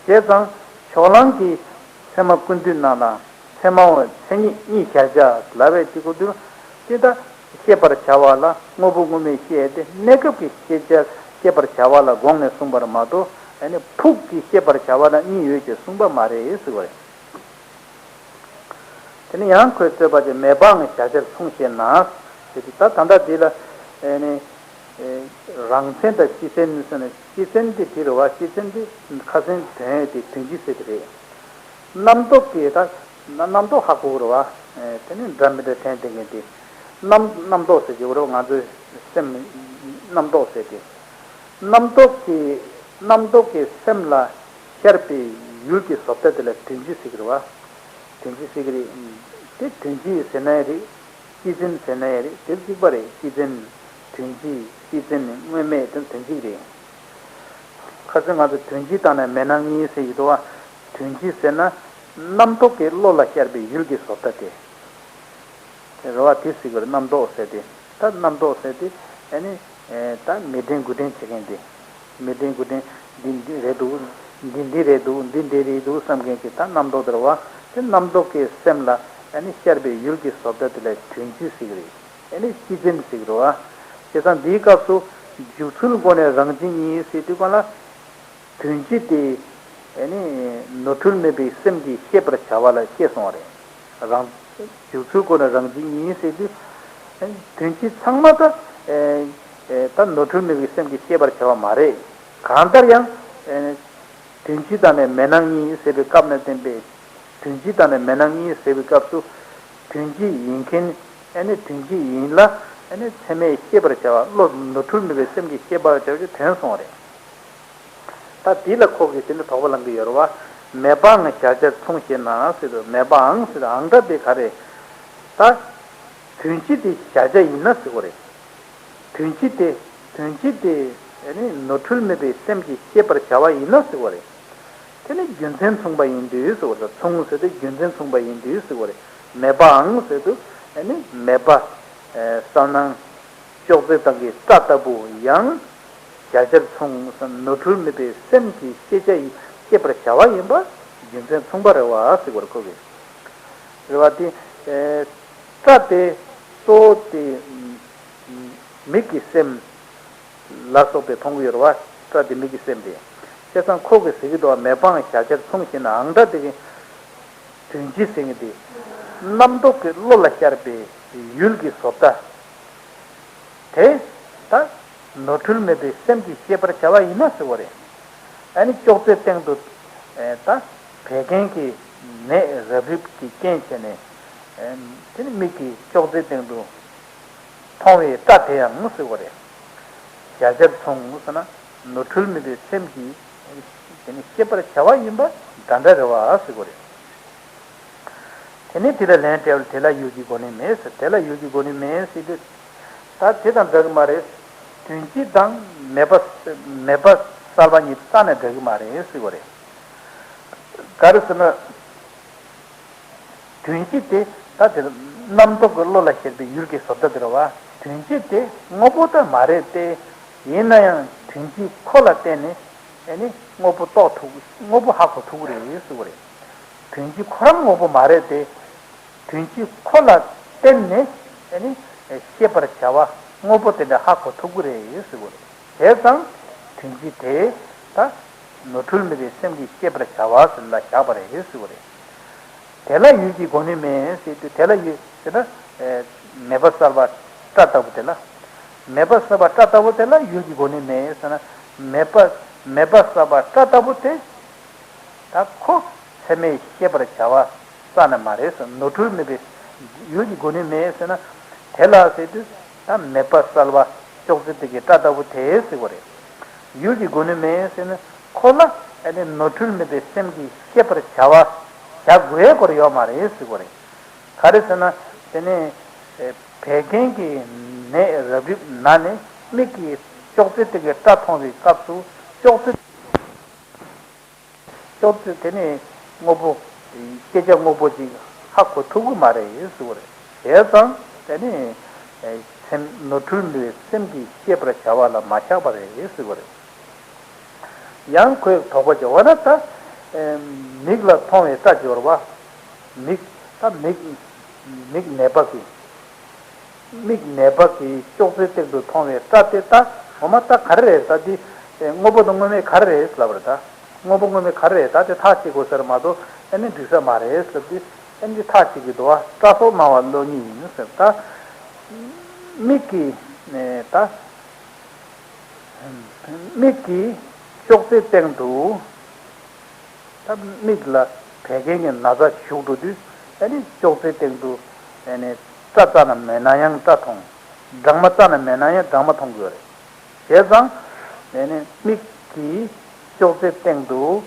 བྱས་ཙང་ཕྱོགས་གླང་གི་ཚད་མ་ཀུན་བཏུས་ནང་ལ་ཚད་མའོ་མཚན་ཉིད་གཉིས་གཞལ་བྱ་ལབ་པའི་དེ་གོ་དུས་དེ་ད་ཤེས་པར་བྱ་བ་ལ་དངོས་པོ་དངོས་མེད་ཤེས་ཏེ་གནས་སྐབས་ཀྱི་ཤེས་བྱ་ཤེས་པར་བྱ་བ་ལ་དགོངས་ནས་གསུངས་པར་མ་གཏོགས་ཨ་ནི་ཕུགས་ཀྱི་ཤེས་པར་བྱ་བ་ལ་གཉིས་ཡོད་ཅེས་གསུངས་པ་མ་རེད་ཟེར་བ་རེད། དེ་ནི་ཡང་ཁོས་རྩོད་པ་ཅན་མེད་པའང་གཞལ་བྱར་མཚུངས་ཞེ་ན། ཞེས་ཏེ་ད་ད་ལྟ་འདི་ལ་ཨེ་ནི་ཨེ་རང་མཚན་དང་སྤྱི་མཚན་ཟེར་ན་སྤྱི་མཚན་དེ་དེ་རེད་བ། སྤྱི་མཚན་དེ་ཁ་སང་དོན་དེ་དོན་སྤྱི་ཟེར་གྱི་རེད། རྣམ་རྟོག་གི་ད་རྣམ་རྟོག་ཧ་གོ་རེད་བ། ཨེ་དེ་ནི་འདྲ་མི་འདྲ་དྲན་དེ་ངེས་ཏེ་རྣམ་རྣམ་རྟོག་ཟེར་གྱི་རེད་བ། ང་ཚོའི་སེམས་རྣམ་རྟོག་ཟེར་ཏེ། རྣམ་རྟོག་གི་རྣམ་རྟོག་གི་སེམས་ལ་ཤར་བའི་ཡུལ་གྱི་བཟོ་ལྟ་དེ་ལ་དོན་སྤྱི་ཟེར་གྱི་རེད་བ། དོན་སྤྱི་ཟེར་གྱི་རེད། དེ་དོན་སྤྱི་ཟེར་ན་ཡང་རེད། སྤྱི་མཚན་ཟེར་ན་ཡང་རེད། དེ་གཅིག་པ་རེད། སྤྱི་མཚན། དོན་སྤྱི། སྤྱི་མཚན་ནི་དངོས་མེད་དེ་དོན་སྤྱི་རེད། ཁ་སང་ང་ཚོ་དོན་སྤྱི་དང་ནི་མེད་སྣང་གཉིས་ཟེར་ཡོད་དོ། དོན་སྤྱི་ཟེར་ན་རྣམ་རྟོག་གི་བློ་ལ་ཤར་བའི་ཡུལ་གྱི་བཟོ་ལྟ་དེ། རེད་བ། དེ་ཟེར་གྱི་རེད། རྣམ་རྟོག་ཟེར་དེ། ད་རྣམ་རྟོག་ཟེར་དེ་ཨ་ནི་ཨེ་ད་མི་དྲན་དགུ་དྲན་བྱེད་མཁན་དེ། མི་དྲན་དགུ་དྲན་འདི་འདི་རེད་འདུག་འདི་འདི་རེད་འདུག་འདི་འདི་རེད་འདུག་བསམ་མཁན་གྱི་ད་རྣམ་རྟོག་དེ་རེད་བ། དེ་རྣམ་རྟོག་གི་སེམས་ལ་ཨ་ནི་ཤར་བའི་ཡུལ་གྱི་བཟོ་ལྟ་དེ་ལ་དོན་སྤྱི་ཟེར་གྱི་རེད། ཨ་ནི་སྤྱི་མཚན་ཟེར་གྱི་རེད་བ། བྱས་ཙང་འདིའི་སྐབས་སུ་འཇུག་ཚུལ་སྒོ་ནས་རང་མཚན་ཉིད་ཟེར་དུས་གང་ལ། དོན་སྤྱི་དེ་ཨ་ནི་ནོར་འཁྲུལ་མེད་པའི་སེམས་ཀྱིས་ཤེས་པར་བྱ་བ་ལ་སྐྱེས་སོང་བ་རེད། རང་འཇུག་ཚུལ་སྒོ་ནས་རང་མཚན་ཉིད་ཟེར་དུས་ཨ་ནི་དོན་སྤྱི་ཚང་མ་ད་ཨེ་ཨེ་ད་ནོར་འཁྲུལ་མེད་པའི་སེམས་ཀྱིས་ཤེས་པར་བྱ་བ་མ་རེད། གང་ལྟར་ཡང་ཨེ་དོན་སྤྱི་དང་ནི་མེད་སྣང་གཉིས་ཟེར་བའི་སྐབས་ནས་བསྟན་པའི་དོན་སྤྱི་དང་ནི་མེད་སྣང་གཉིས་ཟེར་བའི་སྐབས་སུ་དོན་སྤྱི་ཡིན་མཁན་ཨ་ནི་དོན་སྤྱི་ཡིན་ལ་ཨ་ནི་ཚད་མས་ཤེས་པར་བྱ་བ་བློ་ནོར་འཁྲུལ་མེད་པའི་སེམས་ཀྱིས་ཤེས་པར་བྱ་བ་ཞིག་ཐོན་སོང་བ་རེད། ད་འདི་ལ་ཁོ་གིས་དེ་ནི་དོགས་པ་ལངས་ཀྱི་ཡོད་རེད་བ། མེད་པའང་གཞལ་བྱར་མཚུངས་ཞེ་ན་ཟེར་དུས་མེད་པའང་ཟེར་དུས་ཨང་སྒྲ་དེ་ག་རེ། ད་དོན་སྤྱི་དེ་གཞལ་བྱ་ཡིན་ན་ཟེར་བ་རེད། དོན་སྤྱི་དེ་དོན་སྤྱི་དེ་ཨ་ནི་ནོར་འཁྲུལ་མེད་པའི་སེམས་ཀྱིས་ཤེས་པར་བྱ་བ་ཡིན་ན་ཟེར་བ་རེད། དེ་ནི་རྒྱུ་མཚན་མཚུངས་པ་ཡིན་དུས་ཟེར་བ་རེད། མཚུངས་ཟེར་དུས་རྒྱུ་མཚན་མཚུངས་པ་ཡིན་དུས་ཟེར་བ་རེད། མེད་པའང་ཟེར་དུས་ཨ་ནི་མེད་པ། གསལ་སྣང་ཅོག་ཙེ་སྟེང་གི་སྐྲ་ལྟ་བུ་ཡང་གཞལ་བྱར་མཚུངས། ནོར་འཁྲུལ་མེད་པའི་སེམས་ཀྱིས་ཤེས་བྱ་ཡིན་ཤེས་པར་བྱ་བ་ཡིན་པ་རྒྱུ་མཚན་མཚུངས་པ་རེད་བ་ཟེར་བར་ཁོ་གིས། རེད་བ། དེ་སྐྲ་དེ་གཙོ་བོ་དེ་མིག་གི་སེམས་ལ་སོགས་པས་མཐོང་གི་ཡོད་རེད་བ། སྐྲ་དེ་མིག་གི་སེམས་རེད། བྱས་ཙང་ཁོ་གིས་ཟེར་གྱི་འདུག་བ། མེད་པའང་གཞལ་བྱར་མཚུངས་ཞེ་ན་ཨང་སྒྲ་དེ་གི་དོན་སྤྱི་ཟེར་མཁན་དེ། རྣམ་རྟོག་གི་བློ་ལ་ཤར་བའི་ཡུལ་གྱི་བཟོ་ལྟ། དེ་ད་ནོར་འཁྲུལ་མེད་པའི་སེམས་ཀྱིས་ཤེས་པར་བྱ་བ་ཡིན་ན་ཟེར་བ་རེད། ཨ་ནི་ཅོག་ཙེ་སྟེང་དུ་ཨེ་ད་བད་ཀན་གྱི་ནད་རབ་རིབ་ཀྱི་རྐྱེན་བྱས་ནས་ཨེ་དེ་ནི་མིག་གིས་ཅོག་ཙེ་སྟེང་དུ་མཐོང་བའི་སྐྲ་དེ་ཡང་ཟེར་བ་རེད། གཞལ་བྱར་མཚུངས་ཟེར་ན་ནོར་འཁྲུལ་མེད་པའི་སེམས་ཀྱིས་དེ་ནི་ཤེས་པར་བྱ་བ་ཡིན་པ་འདྲ་འདྲ་རེད་བ་ཟེར་བ་རེད། དེ་ནས་དེ་ལ་ལན་སྤྲད་པ་དེ་ལ་ཡུལ་གྱི་གོ་ནི་མེད་ཟེར། དེ་ལ་ཡུལ་གྱི་གོ་ནི་མེད་ཟེར་དུས། ད་དེ་དང་འདྲ་གི་མ་རེད། དོན་སྤྱི་དང་མེད་པ་མེད་པ་གསལ་བ་གཉིས་རྩ་ནས་འདྲ་གི་མ་རེད་ཟེར་བ་རེད། ག་རེ་ཟེར་ན། དོན་སྤྱི་དེ་ད་དེ་རྣམ་རྟོག་གི་བློ་ལ་ཤར་བའི་ཡུལ་གྱི་བཟོ་ལྟ་དེ་རེད་བ། དོན་སྤྱི་དེ་དངོས་པོ་ད་མ་རེད་དེ། ཡིན་ན་ཡང་དོན་སྤྱི་ཁོ་ལ་བརྟེན་ནས་ཨེ་ནི་དངོས་པོ་རྟོགས་ཐུབ། དངོས་པོ་ཧ་གོ་ཐུབ་ཀྱི་རེད་ཟེར་བ་རེད། དོན་སྤྱི་ཁོ་རང་དངོས་པོ་མ་རེད་དེ། དོན་སྤྱི་ཁོ་ལ་བརྟེན་ནས་ཨེ་ནི་ཤེས་པར་བྱ་བ་དངོས་པོ་དེ་འདྲ་ཧ་གོ་ཐུབ་ཀྱི་རེད་ཟེར་བ་རེད། བྱས་ཙང་དོན་སྤྱི་དེ་ད་ནོར་འཁྲུལ་མེད་པའི་སེམས་ཀྱིས་ཤེས་པར་བྱ་བ་ཟེར་ལ་བཞག་པ་རེད་ཟེར་བ་རེད། དེ་ལ་ཡུལ་གྱི་གོ་ནི་མེད་ཟེར་དུས། དེ་ལ་ཡུལ་ཟེར་ན་ཨེ་མེད་པ་གསལ་བ་སྐྲ་ལྟ་བུ་དེ་ལ། མེད་པ་གསལ་བ་སྐྲ་ལྟ་བུ་དེ་ལ་ཡུལ་གྱི་གོ་ནི་མེད་ཟེར་ན། མེད་པ་མེད་པ་གསལ་བ་སྐྲ་ལྟ་བུ་དེ། ད་ཁོ་ཚད་མས་ཤེས་པར་བྱ་བ་རྩ་ནས་མ་རེད་ཟེར། ནོར་འཁྲུལ་མེད་པའི་ཡུལ་གྱི་གོ་ནི་མེད་ཟེར་ན། དེ་ལ་ཟེར་དུས་ད་མེད་པ་གསལ་བ་ཅོག་ཙེ་དེ་གའི་སྐྲ་ལྟ་བུ་དེ་ཟེར་བ་རེད། ཡུལ་གྱི་གོ་ནི་མེད་ཟེར་ན་ཁོ་ལ་ ཨ་ནི་ནོར་འཁྲུལ་མེད་པའི་སེམས་ཀྱིས་ཤེས་པར་བྱ་བ་བྱ་དགོས་སྐོར་ཡོད་མ་རེད་ཟེར་གོ་རེད། ག་རེ་ཟེར་ན། དེ་ནི་བད་ཀན་གྱི་ནད་རབ་རིབ་ན་ནས་མིག་གིས་ཅོག་ཙེ་སྟེང་གི་སྐྲ་མཐོང་བའི་སྐབས་སུ་ཅོག་ཙེ། ཅོག་ཙེ་དེ་ནི་དངོས་པོ། སྐད་ཆ་དངོས་པོ་ཅིག་ཧ་གོ་ཐུབ་ཀྱི་མ་རེད་ཟེར་གོ་རེད། བྱས་ཙང་དེ་ནི་སེམས་ནོར་འཁྲུལ་མེད་པའི་སེམས་ཀྱིས་ཤེས་པར་བྱ་བ་ལ་མ་ཆགས་པ་རེད་ཟེར་གོ་རེད། ཡང་ཁོས་དོགས་པ་བྱས་པ་ན་ད། མིག་ལ་མཐོང་བའི་སྐྲ་སྦྱོར་བ། མིག་ད་མིག་མིག་ནད་པ་གི། མིག་ནད་པ་གིས་ཅོག་ཙེ་སྟེང་དུ་མཐོང་བའི་སྐྲ་དེ་ད་ངོ་མ་ད་ག་རེ་རེད། ད་འདི་དངོས་པོ་དང་དངོས་མེད་ག་རེ་རེད་ལབ་པ་རེད། ད་དངོས་པོ་དངོས་མེད་ག་རེ་རེད། ད་དེ་ཐག་གཅོད་དགོས་ས་རེད་མ་གཏོགས་ཨ་ནི་འགྲིག་ས་མ་རེད་ལབ་དུས་ཨ་ནི་ཐག་གཅོད་ཀྱི་འདུག་བ། སྐྲ་སོགས་སྣང་བ་བློ་ཉིད་ཡིན་ཟེར། ད་མིག་གིས་ནས་ད། མིག་གིས་ཅོག་ཙེ་སྟེང་དུ། ད་མིག་ལ་བད་ཀན་གྱི་ན་ཚ་ཞུགས་འགྲོ་དུས་ཨ་ནི་ཅོག་ཙེ་སྟེང་དུ་ཨ་ནི་སྐྲ་རྩ་ན་མེད་ན་ཡང་སྐྲ་མཐོང་། སྦྲང་མ་རྩ་ན་མེད་ན་ཡང་སྦྲང་མ་མཐོང་གི་ཡོད་རེད། བྱས་ཙང་ཨ་ནི་མིག་གིས་ཅོག་ཙེ་སྟེང་དུ་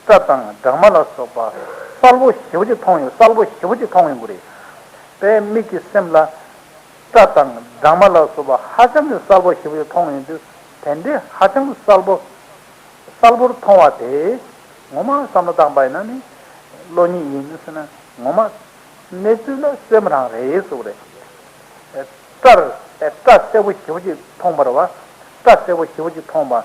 སྐྲ་དང་སྦྲང་མ་ལ་སོགས་པ་གསལ་པོ་ཞེ་པོ་ཅིག་མཐོང་ཡོང་། གསལ་པོ་ཞེ་པོ་ཅིག་མཐོང་ཡོང་གི་རེད། པས་མིག་གི་སེམས་ལ། སྐྲ་དང་སྦྲང་མ་ལ་སོགས་པ་ཧ་ཅང་གི་གསལ་པོ་ཞེ་པོ་ཅིག་མཐོང་ཡོང་དུས་དེ་འདྲའི་ཧ་ཅང་གི་གསལ་པོ། གསལ་པོར་མཐོང་བ་དེ་ངོ་མ་བསམ་བློ་བཏང་པ་ཡིན་ན་ནི་བློ་ཉིད་ཡིན་ཟེར་ན་ངོ་མ་གནས་ཚུལ་ལ་སེམས་རང་རེད་ཟེར་བ་རེད། སྐྲར་སྐྲ་གསལ་པོ་ཞེ་པོ་ཅིག་མཐོང་བ་རེད་བ། སྐྲ་གསལ་པོ་ཞེ་པོ་ཅིག་མཐོང་བ།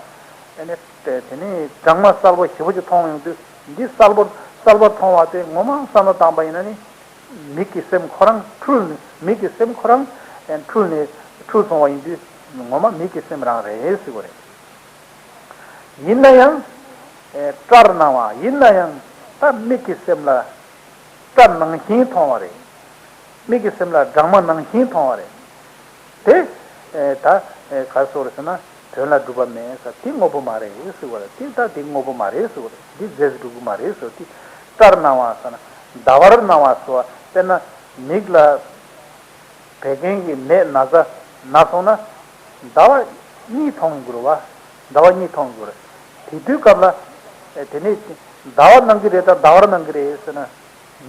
དེ་ནི་དེ་ནི་སྦྲང་མ་གསལ་པོ་ཞེ་པོ་ཅིག་མཐོང་ཡོང་དུས་འདི་གསལ་པོར་གསལ་པོར་མཐོང་བ་དེ་ངོ་མ་བསམ་བློ་བཏང་པ་ཡིན་ན་ནི། མིག་གི་སེམས་ཁོ་རང་འཁྲུལ་ནས། མིག་གི་སེམས་ཁོ་རང་འཁྲུལ་ནས་འཁྲུལ་སོང་བ་ཡིན་དུས་ངོ་མ་མིག་གི་སེམས་རང་རེད་ཟེར་བ་རེད། ཡིན་ན་ཡང་སྐྲར་སྣང་བ་ཡིན་ན་ཡང་ད་མིག་གི་སེམས་ལ་སྐྲ་ནང་བཞིན་མཐོང་བ་རེད། མིག་གི་སེམས་ལ་སྦྲང་མ་ནང་བཞིན་མཐོང་བ་རེད། དེ་ད་ག་རེ་ཟེར་ཟེར་ན། དོན་ལ་གྲུབ་པ་མེད་ཟེར། དེ་དངོས་པོ་མ་རེད་ཟེར་བ་རེད། དེ་ད་དེ་དངོས་པོ་མ་རེད་ཟེར་བ་རེད། འདི་རྫས་སུ་གྲུབ་ཀྱི་མ་རེད་ཟེར། དེ་སྐྲར་སྣང་བ་ཟེར་ན་ཟླ་བར་སྣང་བ་ཟེར་བ། དཔེར་ན་མིག་ལ་བད་ཀན་གྱི་ནད་ན་ཚ་ན་སོང་ན་ཟླ་བ་གཉིས་མཐོང་དགོས་རེད་བ། ཟླ་བ་གཉིས་མཐོང་དགོས་རེད། དེ་དུས་སྐབས་ལ་དེ་ནས་ཟླ་བ་སྣང་གི་རེད་དང་ཟླ་བར་སྣང་གི་རེད་ཟེར་ན།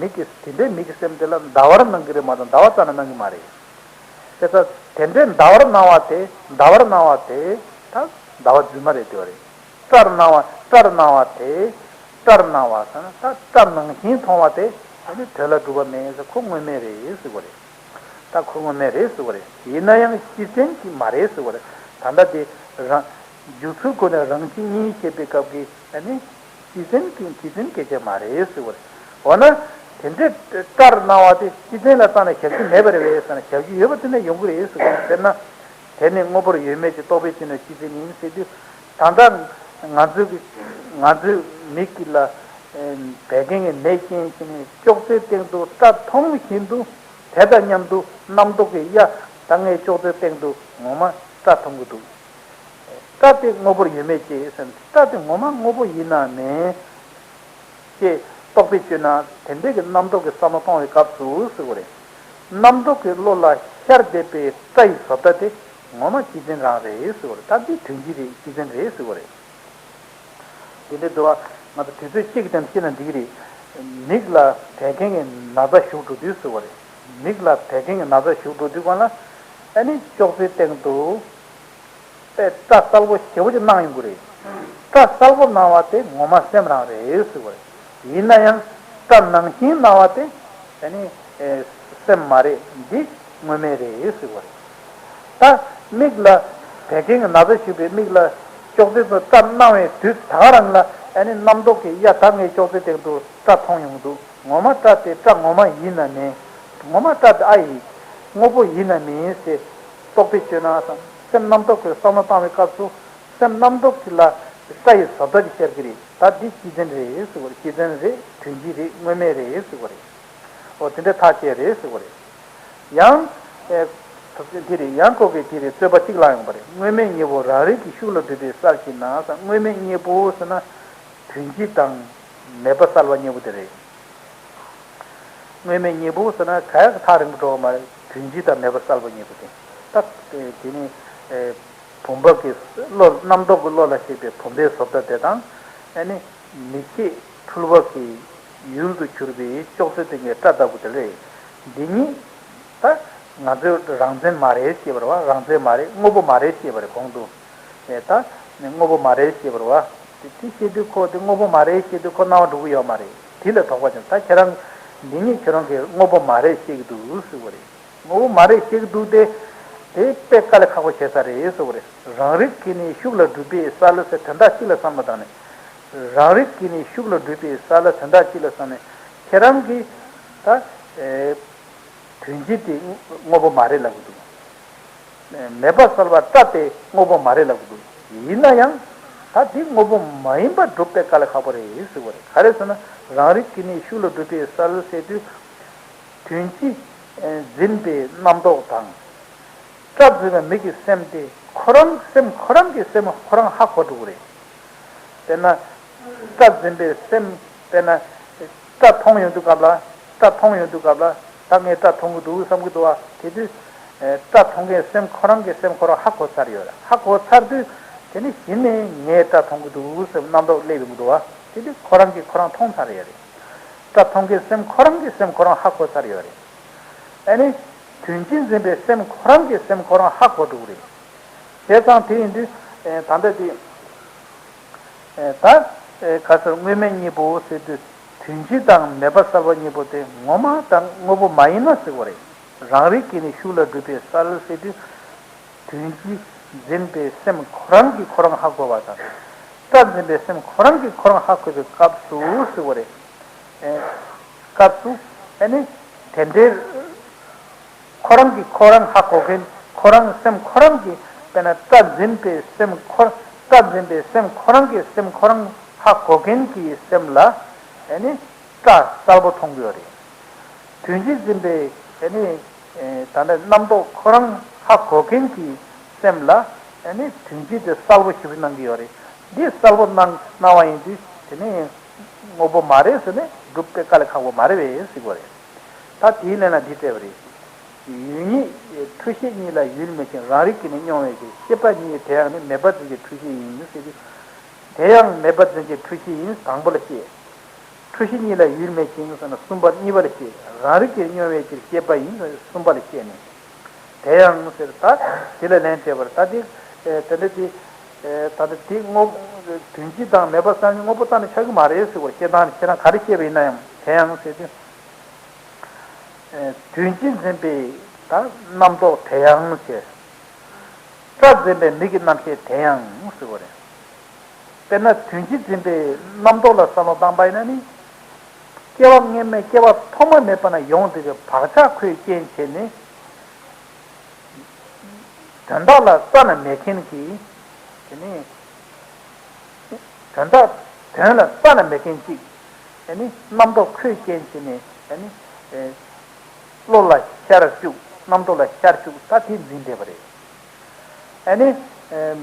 མིག་གི་དེ་འདྲའི་མིག་གི་སེམས་དེ་ལ་ཟླ་བར་སྣང་གི་རེད་མ་གཏོགས་ཟླ་བ་རྩ་ནས་སྣང་གི་མ་རེད། དེ་ཚོ་དེ་འདྲའི་ཟླ་བར་སྣང་བ་དེ་ཟླ་བར་སྣང་བ་དེ་ད་ཟླ་བ་རྫུན་མ་རེད་དེ་བ་རེད། སྐྲར་སྣང་བ་སྐྲར་སྣང་བ་དེ་སྐྲར་སྣང་བ་ཟེར་ན་ད་སྐྲ་ནང་བཞིན་མཐོང་བ་དེ་དེ་ནི་དོན་ལ་གྲུབ་པ་མེད་ཟེར། ཁོ་དངོས་མེད་རེད་ཟེར་བ་རེད། ད་ཁོ་དངོས་མེད་རེད་ཟེར་བ་རེད། ཡིན་ན་ཡང་སྤྱི་མཚན་གྱི་མ་རེད་ཟེར་བ་རེད། ད་ལྟ་དེ་རང་འཇུག་ཚུལ་ཁོ་ནས་རང་སྤྱི་གཉིས་བཤད་པའི་སྐབས་ཀྱི་ཨ་ནི། སྤྱི་མཚན་གྱི་སྤྱི་མཚན་སྐད་ཆ་མ་རེད་ཟེར་བ་རེད། འོ་ན། དེ་འདྲའི་སྐྲར་སྣང་བ་དེ་སྤྱི་མཚན་ལ་བཏང་ན་བཞག་རྒྱུ་མེད་པ་རེད་པས་ཟེར་ན་བཞག་རྒྱུ་ཡོད་པ་དེ་འདྲ་ཡོང་གི་རེད་ཟེར་བ་རེད། དཔེར་ན། དེ་ནི་དངོས་པོར་ཡོད་མེད་ཀྱི་རྟོག་པའི་ཕྱིར་ན་སྤྱི་མཚན་ཡིན་ཟེར་དུས། ད་ལྟ་ང་ཚོའི་གི་ང་ཚོའི་མིག་གི་ལ། བད་ཀན་གྱི་ནད་རྐྱེན་བྱས་ནས་ཅོག་ཙེ་སྟེང་དུ་སྐྲ་མཐོང་བཞིན་དུ། དེ་དང་མཉམ་དུ་རྣམ་རྟོག་གིས་ཡ་ད་ངས་ཅོག་ཙེ་སྟེང་དུ་ངོ་མ་སྐྲ་མཐོང་གི་འདུག་སྐྲ་དེ་དངོས་པོར་ཡོད་མེད་ཅེས་ཟེར་ན་སྐྲ་དེ་ངོ་མ་དངོས་པོ་ཡིན་ན་མིན། ཅེས་རྟོག་པས་དཔྱོད་ན་དེ་འདྲའི་གི་རྣམ་རྟོག་གི་བསམ་བློ་གཏོང་བའི་སྐབས་སུ་ཟེར་བ་རེད། རྣམ་རྟོག་གི་བློ་ལ་ཤར་བསྡད་པའི་སྐྲ་ཡི་བཟོ་ལྟ་དེ་ངོ་མ་སྤྱི་མཚན་རང་རེད་ཟེར་བ་རེད། ད་འདི་དོན་སྤྱི་རེད། སྤྱི་མཚན་རེད་ཟེར་བ་རེད། དེ་འདྲའི་འདུག་བ། ང་ཚོ་དུས་ཚོད་གཅིག་གི་སྟེང་དུ་བཤད་ན་འགྲིག་གི་རེད། མིག་ལ་བད་ཀན་གྱི་ན་ཚ་ཞུགས་འགྲོ་དུས་ཟེར་བ་རེད། མིག་ལ་བད་ཀན་གྱི་ན་ཚ་ཞུགས་འགྲོ་དུས་གང་ལ་ཨ་ནི་ཅོག་ཙེའི་སྟེང་དུ། པས་སྐྲ་གསལ་པོ་ཞེ་པོ་ཅིག་སྣང་ཡོང་གི་རེད། སྐྲ་གསལ་པོ་སྣང་བ་དེ་ངོ་མ་སེམས་རང་རེད་ཟེར་བ་རེད། ཡིན་ན་ཡང་སྐྲ་ནང་བཞིན་སྣང་བ་དེ་ཨ་ནི་སེམས་མ་རེད། འདི་དངོས་མེད་རེད་ཟེར་བ་རེད། ད་མིག་ལ་བད་ཀན་གྱི་ན་ཚ་ཞུགས་པའི་མིག་ལ་ཅོག་ཙེ་དུ་སྐྲ་སྣང་བའི་དུས་ད་ག་རང་ལ་ཨ་ནི་རྣམ་རྟོག་གིས་ཡ་ད་ངས་ཅོག་ཙེ་སྟེང་དུ་སྐྲ་མཐོང་ཡོང་འདུག་ངོ་མ་སྐྲ་དེ་སྐྲ་ངོ་མ་ཡིན་ན་མིན། ངོ་མ་སྐྲ་དེ་ཨ་ཡིན། དངོས་པོ་ཡིན་ན་མིན་ཟེར་རྟོག་པས་དཔྱོད་ན་བསམ། སེམས་རྣམ་རྟོག་གི་བསམ་བློ་བཏང་བའི་སྐབས་སུ་སེམས་རྣམ་རྟོག་གི་ལ་སྐྲ་ཡི་བཟོ་ལྟ་ཅིག་ཤར་གྱི་རེད། ད་འདི་སྤྱི་མཚན་རེད་ཟེར་བ་རེད། སྤྱི་མཚན་རེད། དོན་སྤྱི་རེད། དངོས་མེད་རེད་ཟེར་བ་རེད། འོ་དེ་འདྲ་ཐག་བཅད་རེད་ཟེར་བ་རེད། ཡང་། ཨེ། དེ་རེད། ཡང་ཁོ་གིས་དེ་རེད། རྩོད་པ་གཅིག་བསླངས་ཡོང་པ་རེད། དངོས་མེད་གཉིས་པོ་རང་རིག་གི་ཤུགས་ལ་གྲུབ་པའི་གསལ་ཞིག་ན་ཟེར། དངོས་མེད་གཉིས་པོ་ཟེར་ན། དོན་སྤྱི་དང་མེད་པ་གསལ་བ་གཉིས་པོ་དེ་རེད། དངོས་མེད་གཉིས་པོ་ཟེར་ན་ག་ཡག་གི་ཐག་རིང་པོ་འགྲོ་བ་མ་རེད། དོན་སྤྱི་དང་མེད་པ་གསལ་བ་གཉིས་པོ་དེ། ད་དེ་ནི་བུམ་པ་གི་བློ། རྣམ་རྟོག་གི་བློ་ལ་སྐྱེས་པའི་བུམ་པའི་བཟོ་ལྟ་དེ་དང་། ཨ་ནི་ མིག་ཤེས་འཁྲུལ་པ་གི་ཡུལ་དུ་གྱུར་པའི་ཅོག་ཙེ་སྟེང་གི་སྐྲ་ལྟ་བུ་དེ་རེད། འདི་ཉིད་ད་ང་ཚོས་རང་མཚན་མ་རེད་ཅེས་པ་རེད་བ། རང་མཚན་མ་རེད། དངོས་པོ་མ་རེད་ཅེས་པ་རེད། གོང་དུ་ཨེ་ད་དངོས་པོ་མ་རེད་ཅེས་པ་རེད་བ། དེ་དེ་བཤད་དུས་ཁོ་དེ་དངོས་པོ་མ་རེད་བཤད་དུས་ཁོ་སྣང་བ་འགྲོ་གི་ཡོད་མ་རེད། དེ་ལ་དོགས་པ་ཅན། ད་ཁྱེད་རང་འདི་ཉིད་ཁྱེད་རང་གིས་དངོས་པོ་མ་རེད་བཤད་ཀྱི་འདུག་ཟེར་བ་རེད། ངོ་བོ་མ་རེད་ཅིག་འདུག་སྟེ། དེ་དཔེ་དཀའ་ལས་ཁག་པོ་བྱེད་ས་རེད་ཟེར་བ་རེད། རང་རིག་གིས་ནི་ཤུགས་ལ་སྒྲུབ་པའི་ས་ལ་ཟེར་དོན་དག་གཅིག་ལ་བསམ་བློ་བཏང་ནས། རང་རིག་གིས་ནི་ཤུགས་ལ་སྒྲུབ་པའི་ས་ལ་དོན་དག་གཅིག་ལ་བསམ་ནས། ཁྱེད་རང་གིས་ད་ཨེ་དོན་སྤྱི་དེ་དངོས་པོ་མ་རེད་ལབ་ཀྱི་འདུག་མེ་འབར་གསལ་བ་སྐྲ་དེ་དངོས་པོ་མ་རེད་ལབ་ཀྱི་འདུག་ཡིན་ན་ཡང་ད་དེ་དངོས་པོ་མ་ཡིན་པ་སྒྲུབ་པའི་དཀའ་ལས་ཁག་པོ་རེད་ཟེར་བ་རེད། ག་རེ་ཟེར་ན། རང་རིག་གིས་ནི་ཤུགས་ལ་སྒྲུབ་པའི་ས་ལ་ཟེར་དུས། དོན་སྤྱི་འཛིན་པའི་རྣམ་རྟོག་དང་། སྐྲ་འཛིན་པའི་མིག་གི་སེམས་དེ་ཁོ་རང་སེམས་ཁོ་རང་གི་སེམས་ཁོ་རང་ཧ་གོ་འགྲོ་གི་རེད། དཔེར་ན། སྐྲ་འཛིན་པའི་སེམས། དཔེར་ན། སྐྲ་མཐོང་ཡོང་དུས་སྐབས་ལ། སྐྲ་མཐོང་ཡོང་དུས་སྐབས་ལ། ད་ངས་སྐྲ་མཐོང་གི་འདུག་བསམ་གྱི་འདུག་བ། དེ་དུས། སྐྲ་མཐོང་མཁན་སེམས་ཁོ་རང་གི་སེམས་ཁོ་རང་ཧ་གོ་ཚར་ཡོད་རེད། ཧ་གོ་ཚར་དུས། དེ་ནི་གཞི་ནས་ངས་སྐྲ་མཐོང་གི་འདུག་བསམ་རྣམ་རྟོག་སླེབས་ཡོང་གི་འདུག་བ། དེ་དུས་ཁོ་རང་གིས་ཁོ་རང་མཐོང་ཚར་ཡོད་རེད། སྐྲ་མཐོང་མཁན་སེམས་ཁོ་རང་གིས་སེམས་ཁོ་རང་ཧ་གོ་ཚར་ཡོད་རེད། ཨ་ནི། དོན་སྤྱི་འཛིན་པའི་སེམས་ཁོ་རང་གིས་སེམས་ཁོ་རང་ཧ་གོ་འགྲོ་གི་རེད། བྱས་ཙང་དེ་ཡིན་དུས། ཨེ་ད་ལྟ་དེ། ཨེ་ད། ཨེ་ག་ཟེར། དངོས་མེད་གཉིས་པོ་ཟེར་དུས། དོན་སྤྱི་དང་མེ་འབར་གསལ་བ་གཉིས་པོ་དེ་ངོ་མ་དང་དངོས་པོ་མ་ཡིན་ན་ཟེར་བ་རེད། རང་རིག་གིས་ནི་ཤུགས་ལ་སྒྲུབ་པའི་ས་ལ་ཟེར་དུས། དོན་སྤྱི་འཛིན་པའི་སེམས་ཁོ་རང་གིས་ཁོ་རང་ཧ་གོ་བ་དང་། སྐྲ་འཛིན་པའི་སེམས་ཁོ་རང་གིས་ཁོ་རང་ཧ་གོ་བའི་སྐབས་སུ་ཟེར་བ་རེད། ཨེ་སྐབས་སུ། ཨ་ནི། དེ་འདྲའི་ཁོ་རང་གིས་ཁོ་རང་ཧ་གོ་མཁན། ཁོ་རང་སེམས་ཁོ་རང་གིས། དཔེར་ན་སྐྲ་འཛིན་པའི་སེམས་ཁོ། སྐྲ་འཛིན་པའི་སེམས་ཁོ་རང་གིས་སེམས་ཁོ་རང་ཧ་གོ་མཁན་གྱི་སེམས་ལ། ཨ་ནི། སྐྲ་གསལ་པོ་མཐོང་གི་ཡོད་རེད། དོན་སྤྱི་འཛིན་པའི། ཨ་ནི། ཨེ་ད་ལྟ་རྣམ་རྟོག་ཁོ་རང་ཧ་གོ་མཁན་གྱི་སེམས་ལ། ཨ་ནི་དོན་སྤྱི་དེ་གསལ་པོ་ཞེ་པོ་སྣང་གི་ཡོད་རེད། འདི་གསལ་པོ་སྣང་སྣང་བ་ཡིན་དུས། དེ་ནི་དངོས་པོ་མ་རེད་ཟེར་ནས་སྒྲུབ་པའི་དཀའ་ལས་ཁག་པོ་མ་རེད་པས་ཟེར་དགོས་རེད། ད་དེའི་ལན་ལ་འདི་སྤྲད་པ་རེད། ཡུལ་ཉིད། འཁྲུལ་ཤེས་ཉིད་ལ་ཡུལ་མེད་ཅིང་རང་རིག་གིས་ནི་མྱོང་བའི་ཕྱིར། ཤེས་པ་ཉིད་དེ་ཡང་ནི་མེད་པར་འཛིན་གྱི་འཁྲུལ་ཤེས་ཡིན་ཟེར་དུས། དེ་ཡང་མེད་པར་འཛིན་གྱི་འཁྲུལ་ཤེས་ཡིན། དང་པོ་ལ་བཤད། འཁྲུལ་ཤེས་ཉིད་ལ་ཡུལ་མེད་ཅིང་ཟེར་ན་གསུམ་པ། གཉིས་པ་ལ་བཤད། རང་རིག་གིས་མྱོང་བའི་ཕྱིར་ཤེས་པ་ཡིན་ཟེར་ན་གསུམ་པ་ལ་བཤད་ནས། དེ་ཡང་ཟེར་ད། དེ་ལ་ལན་སྤྲད་པར་ད་དེ། ཨེ་དེ་འདྲ་དེ། ཨེ་ད་ལྟ་དེ་དངོས། དོན་སྤྱི་དང་མེད་པ་གསལ་དངོས་པོ་རྩ་ནས་ཆགས་ཀྱི་མ་རེད་ཟེར་བ། བཤད་སྟངས་ནི་ཁྱེད་རང་ག་རེ་བཤད་པ་ཡིན་ན་ཡང་། དེ་ཡང་ཟེར་དུས། ཨེ་དོན་སྤྱི་འཛིན་པའི་ད་རྣམ་རྟོག་དེ་ཡང་ཟེར། སྐྲ་འཛིན་པའི་མིག་གི་རྣམ་ཤེས་དེ་ཡང་ཟེར་བ་རེད། དཔེར་ན་དོན་སྤྱི་འཛིན་པའི་རྣམ་རྟོག་ལ་བསམ་བློ་བཏང་པ་ཡིན་ན་ནི། སྐྱེ་བ་སྔོན་མའི་སྐྱེ་བ་ཐོག་མ་མེད་པ་ན་ཡོང་བསྡད་པའི་བག་ཆགས་ཁོས་རྐྱེན་བྱས་ནས། དོན་དག་ལ་རྩ་ནས་མེད་མཁན་གྱི། དེ་ནི། དོན་དག་དོན་ལ་རྩ་ནས་མེད་མཁན་གཅིག། དེ་ནི་རྣམ་རྟོག་ཁོས་རྐྱེན་བྱས་ནས། དེ་ནི། ཨེ་བློ་ལ་ཤར་བཅུག་རྣམ་རྟོག་ལ་ཤར་བཅུག་ད་དེ་འཛིན་བསྡད་པ་རེད། ཨ་ནི། ཨེམ།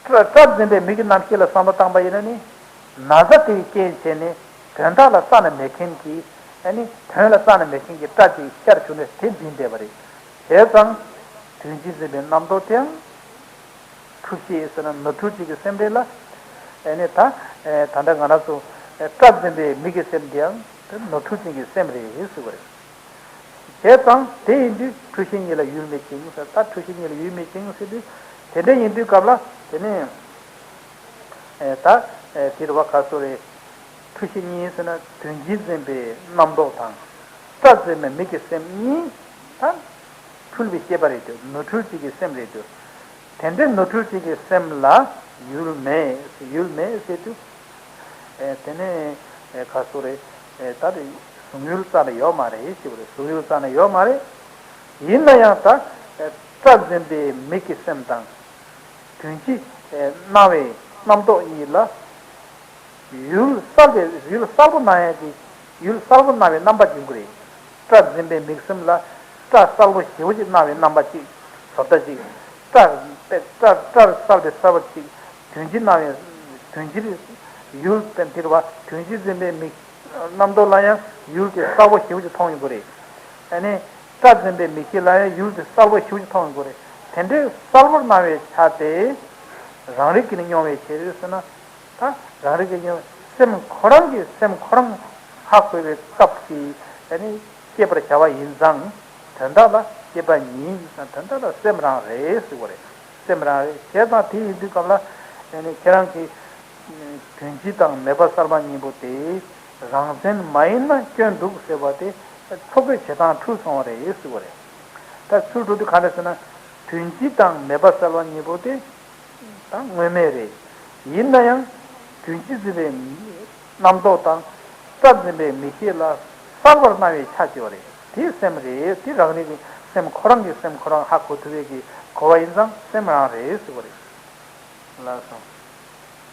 སྐྲ་སྐྲ་འཛིན་པའི་མིག་གི་རྣམ་ཤེས་ལ་བསམ་བློ་བཏང་པ་ཡིན་ན་ནི། ན་ཚ་དེ་ཡི་རྐྱེན་བྱས་ནས་དོན་དག་ལ་རྩ་ནས་མེད་མཁན་གྱི། ཨ་ནི་དོན་ལ་རྩ་ནས་མེད་མཁན་གྱི་སྐྲ་ཅིག་ཤར་བྱུང་ནས་དེ་འཛིན་བསྡད་པ་རེད། བྱས་ཙང་། དོན་སྤྱི་འཛིན་པའི་རྣམ་རྟོག་དེའང་། འཁྲུལ་ཤེས་ཟེར་ན་ནོར་འཁྲུལ་ཅན་གྱི་སེམས་རེད་ལ། ཨ་ནི་ད། ཨེ་ད་ལྟ་ང་རང་ཚོ། ཨེ་སྐྲ་འཛིན་པའི་མིག་གི་སེམས་དེའང་དེ་ནོར་འཁྲུལ་ཅན་གྱི་སེམས་རེད་ཟེར་བ་རེད། བྱས་ཙང་དེ་ཡིན་དུས་འཁྲུལ་ཤེས་ཉིད་ལ་ཡུལ་མེད་ཅིང་ཟེར། ད་འཁྲུལ་ཤེས་ཉིད་ལ་ཡུལ་མེད་ཅིང་ཟེར་དུས། དེ་འདྲ་ཡིན་དུས་སྐབས་ལ་དེ་ནི། ཨེ་ད། ཨེ་དེ་རུ་བ་ག་སོ་རེད། འཁྲུལ་ཤེས་གཉིས་ཟེར་ན་དོན་སྤྱི་འཛིན་པའི་རྣམ་རྟོག་དང་། སྐྲ་འཛིན་པའི་མིག་གི་སེམས་གཉིས་དང་། འཁྲུལ་པའི་ཤེས་པ་རེད་དོ། ནོར་འཁྲུལ་ཅན་གྱི་སེམས་རེད་དོ། དེ་འདྲའི་ནོར་འཁྲུལ་ཅན་གྱི་སེམས་ལ་ཡུལ་མེད། ཡུལ་མེད་ཟེར་དུས། ཨེ་དེ་ནས་ཨེ་ག་སོ་རེད། ཨེ་ད་རེས་གཟུང་ཡུལ་རྩ་ནས་ཡོད་མ་རེད་ཞེས་པ་རེད། གཟུང་ཡུལ་རྩ་ནས་ཡོད་མ་རེད། ཡིན་ན་ཡང་ད་ཨེ་སྐྲ་འཛིན་པའི་མིག་གི་སེམས་དང་། དོན་སྤྱི་ཨེ་སྣང་བའི་རྣམ་རྟོག་གཉིས་ལ། ཡུལ་གསལ་བའི་ཡུལ་གསལ་པོ་སྣང་ཡག་གི་ཡུལ་གསལ་པོ་སྣང་བའི་རྣམ་པ་ཅིག་ཡོང་གི་རེད། སྐྲ་འཛིན་པའི་མིག་སེམས་ལ་སྐྲ་གསལ་པོ་ཞེ་པོ་ཅིག་སྣང་བའི་རྣམ་པ་ཅིག་བཟོ་ལྟ་ཅིག། སྐྲ་སྐྲ་སྐྲ་གསལ་པའི་གསལ་པོ་ཅིག། དོན་སྤྱི་སྣང་བའི་དོན་སྤྱི་ཡུལ་དེ་འདིར་བ་དོན་སྤྱི་འཛིན་པའི་མིག་རྣམ་རྟོག་ལ་ཡང་ཡུལ་དེ་གསལ་པོ་ཞེ་པོ་ཅིག་མཐོང་ཡོང་གི་རེད། ཨ་ནི་སྐྲ་འཛིན་པའི་མིག་ཤེས་ལ་ཡང་ཡུལ་དེ་གསལ་པོ་ཞེ་པོ་ཅིག་མཐོང་ཡོང་གི་རེད། དེ་འདྲའི་གསལ་པོར་སྣང་བའི་ཆ་དེ་རང་རིག་གིས་ནི་མྱོང་བའི་ཕྱིར་ཟེར་ན། ད་ རང་རིག་གི་ཡིན། སེམས་ཁོ་རང་གིས་སེམས་ཁོ་རང་ཧ་གོ་བའི་སྐབས་ཀྱི་ཨ་ནི་སྐྱེས་པར་བྱ་བ་ཡིན་ཙང་། དོན་དག་ལ་སྐྱེས་པ་ཉིད་ཡིན་ཙང་དོན་དག་ལ་སེམས་རང་རེད་ཟེར་བ་རེད། སེམས་རང་རེད། བྱས་ཙང་དེ་ཡིན་དུས་སྐབས་ལ་ཨ་ནི་ཁྱེད་རང་གིས་དོན་སྤྱི་དང་མེད་པ་གསལ་བ་གཉིས་པོ་དེ་རང་མཚན་མ་ཡིན་ན་སྐྱོན་འདུག་ཟེར་བ་དེ་ཐོ་འགོད་བྱེད་སྟངས་འཁྲུལ་སོང་བ་རེད་ཟེར་བ་རེད། ད་ཚུར་འགྲོ་དུས་ག་འདྲ་ཟེར་ན། དོན་སྤྱི་དང་མེད་པ་གསལ་བ་གཉིས་པོ་དེ་ད་དངོས་མེད་རེད། ཡིན་ན་ཡང་དོན་སྤྱི་འཛིན་པའི་རྣམ་རྟོག་དང་། རྩ་འཛིན་པའི་མིག་ཤེས་ལ་གསལ་བར་སྣང་བའི་ཆ་ཅིག་ཡོད་རེད། དེ་སེམས་རེད། དེ་རང་རིག་གི་སེམས་ཁོ་རང་གིས་སེམས་ཁོ་རང་ཧ་གོ་ཐུབ་པའི་གི་གོ་བ་ཡིན་ཙང་སེམས་རང་རེད་ཟེར་བ་རེད། ལགས་སོ།